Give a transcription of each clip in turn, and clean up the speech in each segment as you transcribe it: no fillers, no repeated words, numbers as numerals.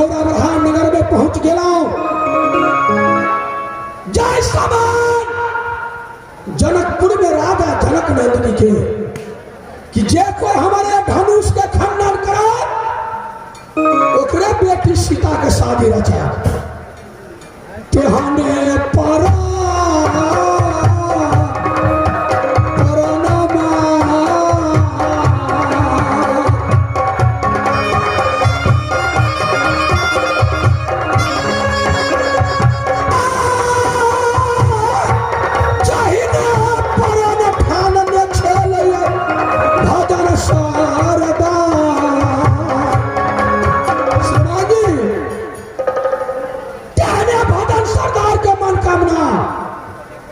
गौरा नगर में पहुंच गेलहुं। जय समान जनकपुर में राजा जनक नंदिनी के कि जे कोई हमारे धनुष के खंडन करा ओकरे बेटी सीता के शादी रचा तेहने पर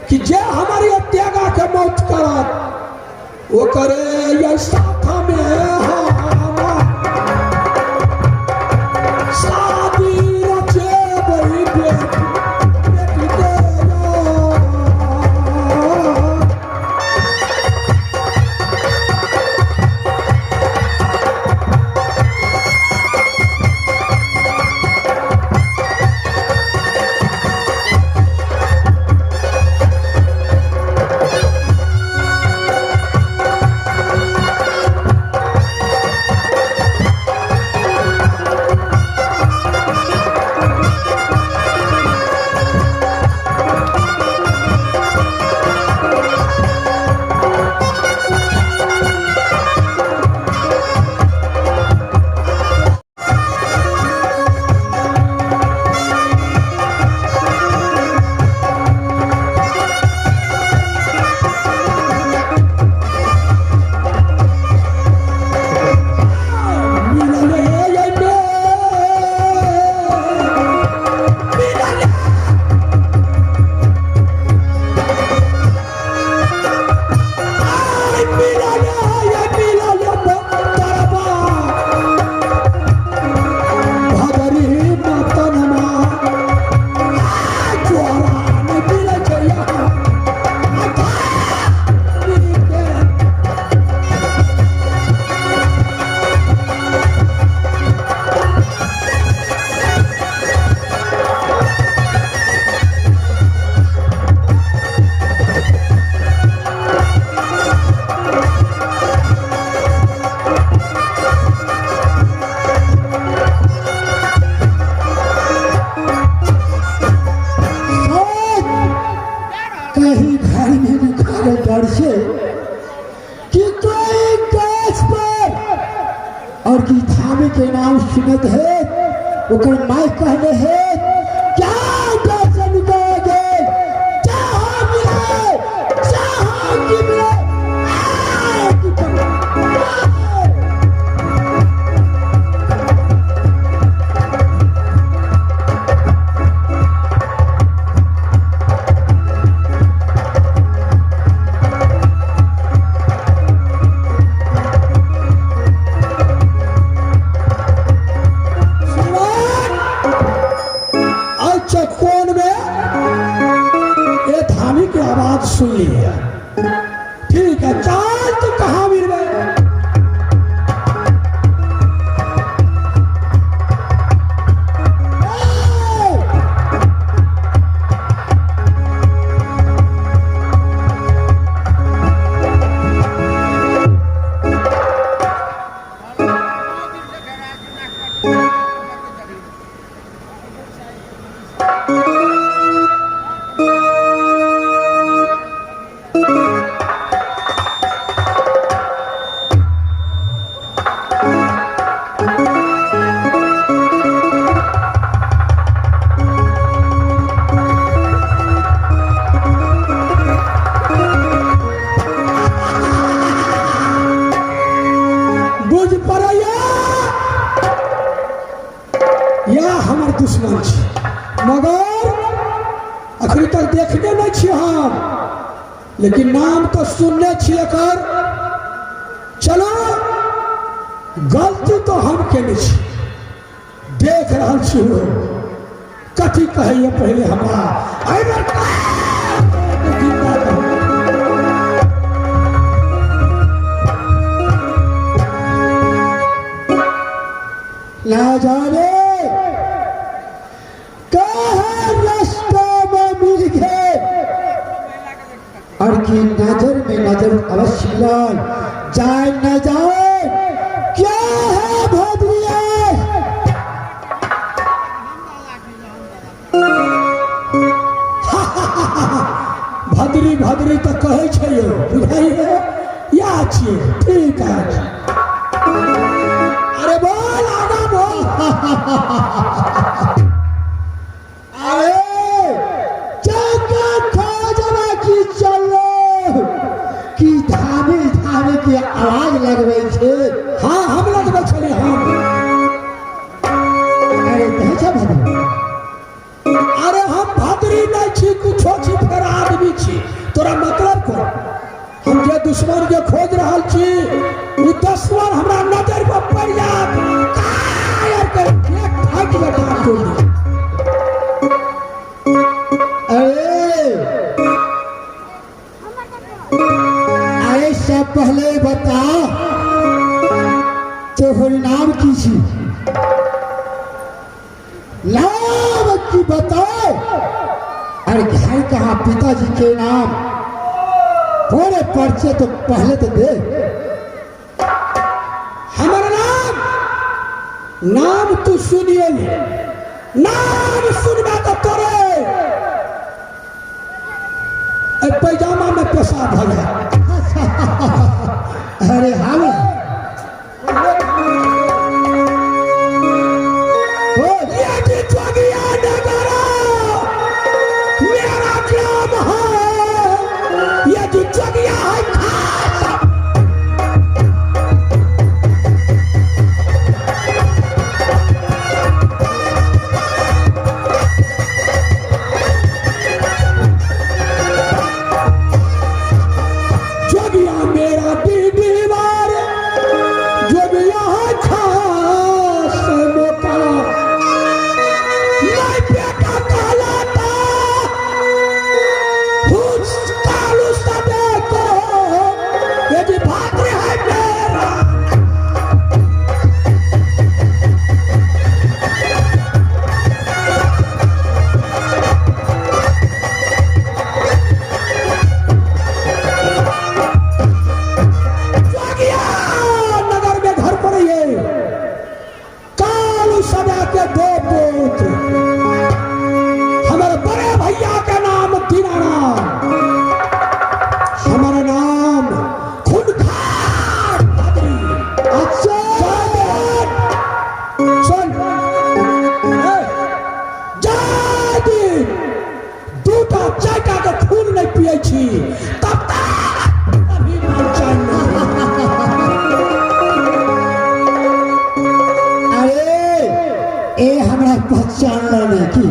कि जे हमारी त्यागा के मौत करत वो करे ये साथ में हम शादी रचे बड़ी बेटी बेटी के यो। मिलले ये में, मिलले आय मिलले ये मिलले तरबा भदरी मतनमा चोरा ने मिल जया कहीं घर में निकाले डर से कि कोई गाछ पर और की थामे के नाम सुनत है ओकर माय कहने है क्या डर से निकाल गए जहाँ मिले जहाँ की मिले आ, की पकड़। अच्छा कोन में ये धामी की आवाज सुन ली है। ठीक है, चाल तो कहाँ मिल गए? बुझ पड़ैया या हमर दुश्मन छी, मगर अखन तक देखने नहीं छी हम, लेकिन नाम तो सुनने छी एकर। चलो गलती तो हम केने छी, देख रहल छी हो कथी कहैया पहले हमरा एहि बेर जिंदा कहू। ना जाने फैलल जाए न जाए क्या है भद्रिया। भद्री भद्री तऽ कहै छै यौ, बुझाइए इएह छियै। ठीक अछि। अरे बोल, आगा बोल। अरे चक्कर खोजबा की चलो कि धामी धामी के आवाज लगबै छै। हाँ, हम लगबै छलियै हम। अरे कहै छै भद्री। अरे हम भद्री नहीं छी, कुछो छी, फेर आदमी छी। तोरा मतलब कोन? हम जे दुश्मन के खोज रहल छी उ दुश्मन हमरा नजर पर पड़ जात कायर के एक ठाक में डाल तोड़ दी। अरे अरे सब पहले बता तोहर नाम की छी? नाम की बताओ। अरे घर कहाँ, पिताजी के नाम, पूरे पर्चे तो पहले तो दे। हमर नाम, नाम तू सुनिए ने, नाम सुनबा तो तोरे ए पैजामा में पेशाब भऽ जायत। अरे हाँ बोल। ये जी जोगिया नगर मेरा ग्राम है, ये जी जोगिया है खास। जोगिया मेरा दीवार, जोगिया है खास मौका। मैं बेटा कहलाता हूँ कालू सदे को, ये जी भाद्र है मेरा। जोगिया नगर में घर पर ये कालू सदा के दो पुत्र। हमारे बड़े भैया का नाम दीनाराम, हमारा नाम खुनखार भादरी। अच्छा सुन, ए, जाय दिन दूटा चारिटा के खून नहीं पिए छी तब तक कभी मन चैन नहीं। अरे ए हमरा पहचान नहीं की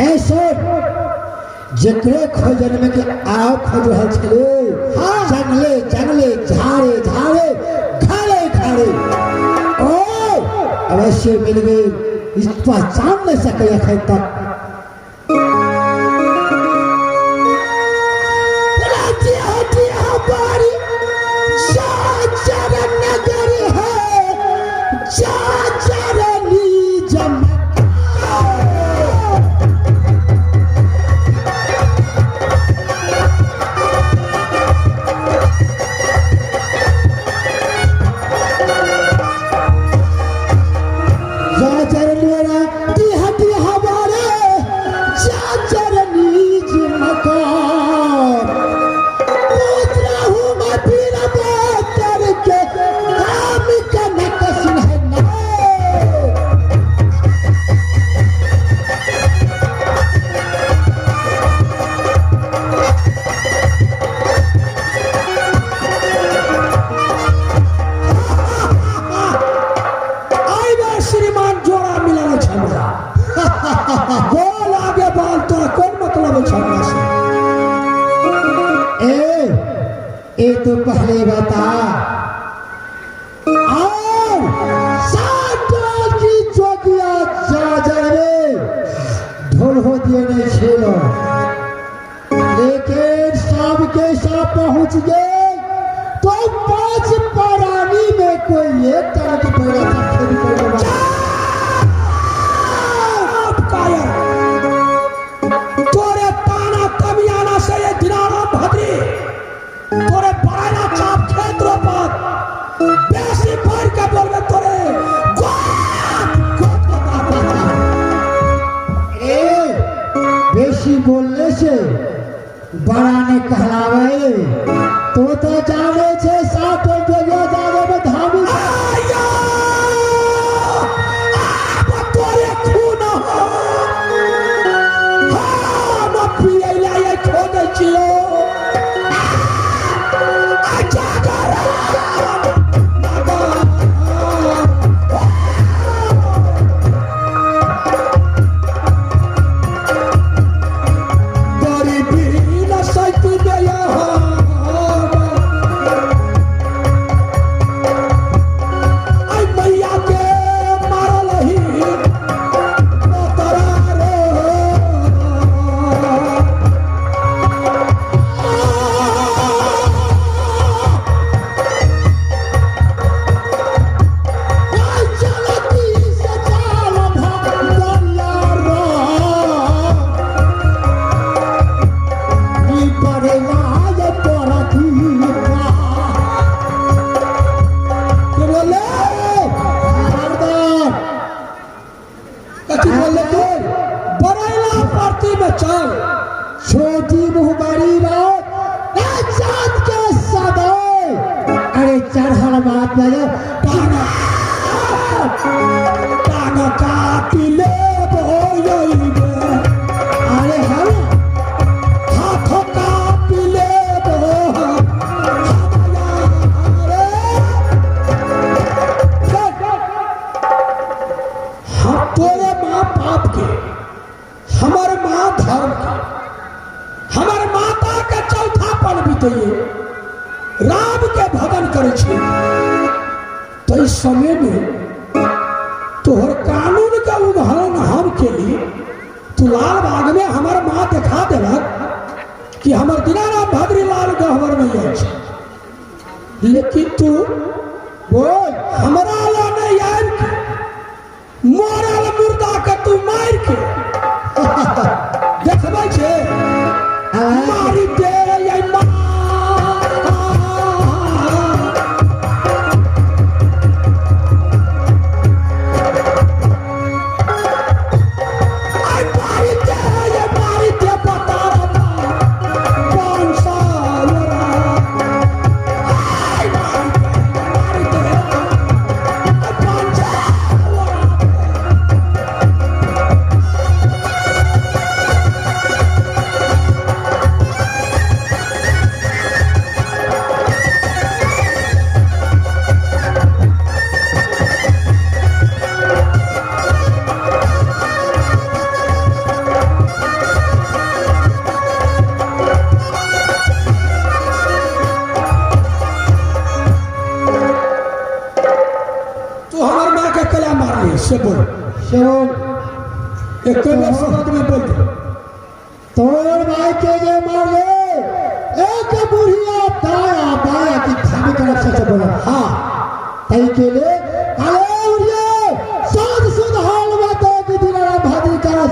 ऐसे जेकरे खोजन में के आओ खोज रहल छले। हाँ। जंगले जंगले झाड़े झाड़े घाड़े घाड़े ओ अवश्य मिल गई, इस पहचान नहीं सके अखन तक। राज्य हटी हमारी जाचर नगर है, जाचरनी जमक। जाचर मेरा दिहटी हमारे जाचरनी जमक। पूछ रहा हूँ मैं फिर बातर के नाम का नकस है ना। आई बे श्रीमान जोड़ा मिलल छै हमरा। बोल आगे बोल, तोरा कोन मतलब छै हमरा से? ए ए तो पहले बता और सात की जोगिया जाजर में ढोल हो दिए नहीं छेलो, लेकिन सब के सब पहुंच गए तो पांच प्राणी में कोई एक तरह की पैरा सब खेल कर आप कायर, तोरे ताना तमियाना से ये दिनाराम भद्री तोरे बड़ाना बोलने से बड़ा ने कहलावे तो तो जाने छे सात जोगिया जाने में धामी आया आब तोरे खून हो हम पियैला ये खोदै छियो आ जागर मगर गरीबी न सैत गया आई मैया के मारल ही तोरा रे। आई चलती से चाल भंडरिया रो ई पड़ेला ये तोरा दीपा के बोले सरदार कथी बोले तू बरैला परती में चल छोटी मुहबरी बात ए चांद के सदाए अरे चढ़ल बात में टांग टांग काटी ले बोइबे अरे हम हाथ काटी ले बो हम तोरे माँ बाप के हमर माँ धर्म के हमर माता के चौथा पल बीतैये राम के भजन करै छी तो इस समय में तोहर कानून के उदाहरण हम केली तू लाल बाग में हमर माँ देखा देलक कि हमर दीनाराम भद्री लाल गहवर नहीं अछि लेकिन तू बोल हमरा ला नहीं आबि के मरल मुर्दा के तू मारि के देखबै छै मारि दे ये माँ। आई मारि दे ये मारि दे बता रे कौन सा आई मारि दे मारि दे कौन सा। तू हमर माँ के कला मारली से बोल सुन एक बेर शब्द में बोल दे। तोर भाई के जे मारले एक बुढ़िया दाया बाया की धामी तरफ से बोला हाँ तई के लिए अरे उड़िए सुध सुध हाल बात कि दीनाराम भादी करस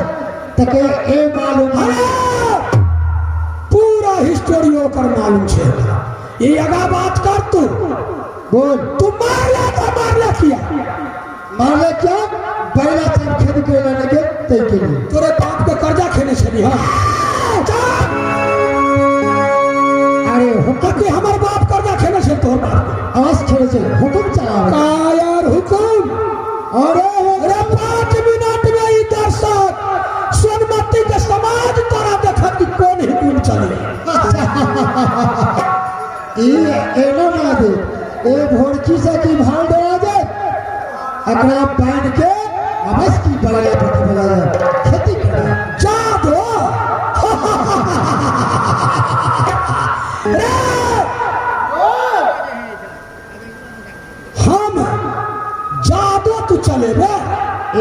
तके ए मालूम अरे पूरा हिस्टोरी ओकर मालूम छे ये आगा बात कर तू बोल तू मारला तो मारला किया मारले क्या बैला सब खेत के लेने के तई के लिए तोरे बाप के कर्जा खेने छली हाँ जा। अरे हुक्म कि हमर बाप कर्जा खेने छे तोहर बाप के। आवाज खेले छे हुक्म चलावे का यार हुकुम अरे अरे 5 मिनट में ई दर्शक सोनमती के समाज तोरा देखत कि कोन हुकुम चले ई एनो ना दे ए भोरकी से की भाल डरा जाए एकरा बांध के अवश्य की बड़ाया प्रति बड़ाया खेती करे जा दो रे हम जादो तू चले रे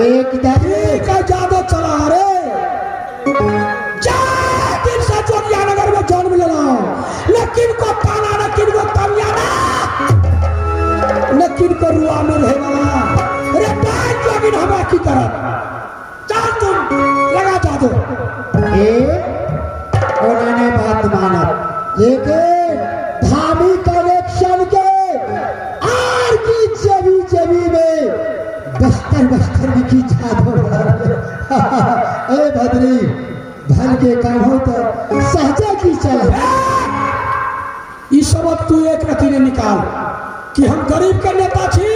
एकदम ठीक है जादो चला रे जा दिन से जोगिया नगर में जन्म लेना लेकिन को ताना न किन को तमिया ना न किन को रुआ में रहे वाला अरे पांच जोगिन हमरा की करब चल तुम लगा जादो ए ओना बात मानत लेकिन धामी कनेक्शन के आर की चबी चबी में बस्तर बस्तर में की जादू ए भद्री भल के काम हो तो सहजे की चल। ई सबक तू एक रति ने निकाल कि हम गरीब के नेता छी,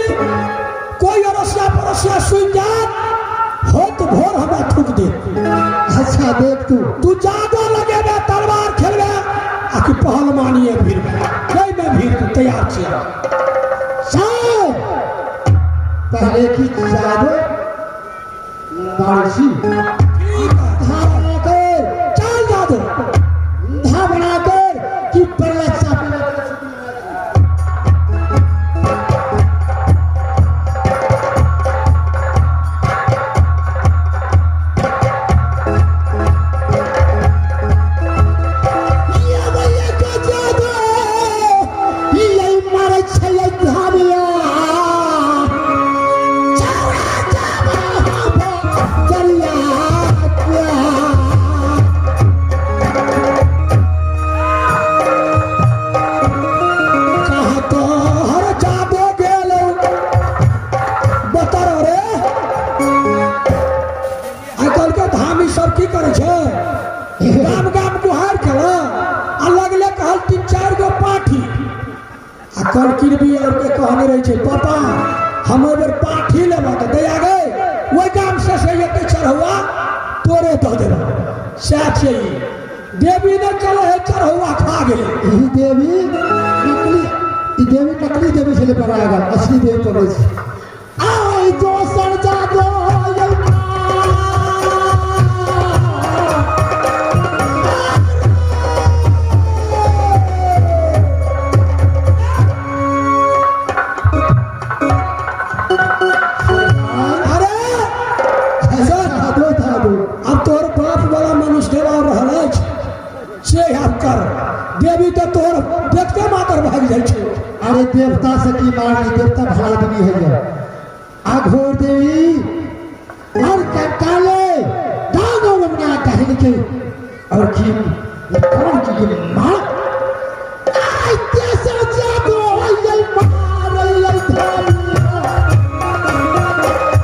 कोई अड़ोसिया पड़ोसिया सुन जात हो तो भोर हमरा थूक दे। अच्छा देख तू तू जादो लगेबे, तलवार खेलबे आ कि पहलवानिए भीड़बे, नहीं में भीड़ तू तैयार छी। साहब पहले की जादो मारसी ठीक है, धा बनाकर चल जादो धा बनाकर कि परला चापी। ये भैया के जादो ये मारे छै धामिया चौड़ा जाबा दरिया क्या। कहाँ तो हर जादो गेल बतर रे। आइ काल्हि के धामी सब की करै छै, गाम गाम गुहार केल आ लगले कहल 3-4 गो पाठी आ कलकिरबी और के कहने रहै छै, पापा हम एहि बेर पाठी लेबऽ तऽ दैया गै ओहि गाम से एते चढ़ौआ तोरे दऽ देबऽ। सएह छै ई देवी ने चलै है चढ़ौआ खा गेलै। ई देवी नकली, ई देवी नकली देवी छलै पकड़ा गेल, असली देवी पकड़ै छै। आइ दोसर जादो अरे जादो जादो अब तोहर बाप वाला मनुष्य देवा रहल अछि से आब कर देवी तऽ तोहर देखते मातर भागि जाइ छै। अरे देवता से की मारनी, देवता भला आदमी है ये। आघोर देवी और कंकाले दाग और अपना कहने के और की कौन की मार आइ तेसर जादो आइल मारल धामिया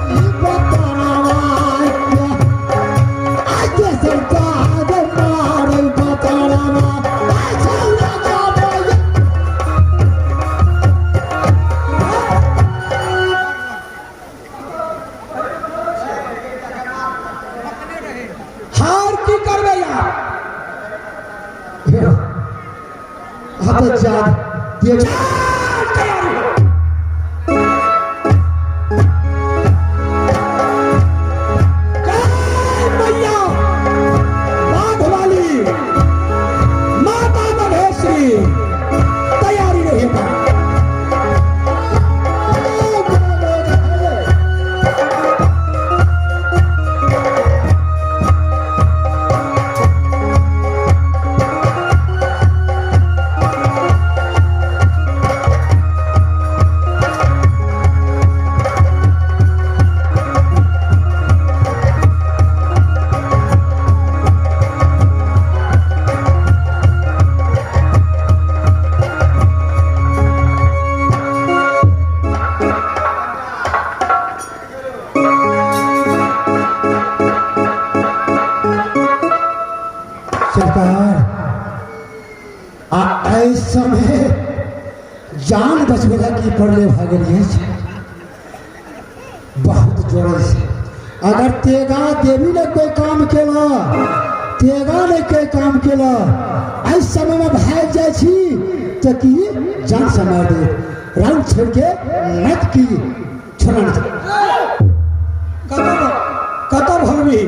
ई बतावा क्या। आइ तेसर जादो मारल बतावा आइ छौड़ा जादो। हार की करबै यार? हाँ तो जाद देवी चल तैयारी हो। जय मैया बाघ वाली माता महेश्वरी तैयारी रही बा। सरकार आ एहि समय जान बचबेला की पड़ले भऽ गेल अछि बहुत जोर से। अगर तेगा देवी ने कोई काम केला, तेगा ने कोई काम केला, एहि समय में भागि जाइ छी तऽ की जान से मारि देत। रंग छोड़ के मत की छोड़ना। कतऽ कतऽ भगबी?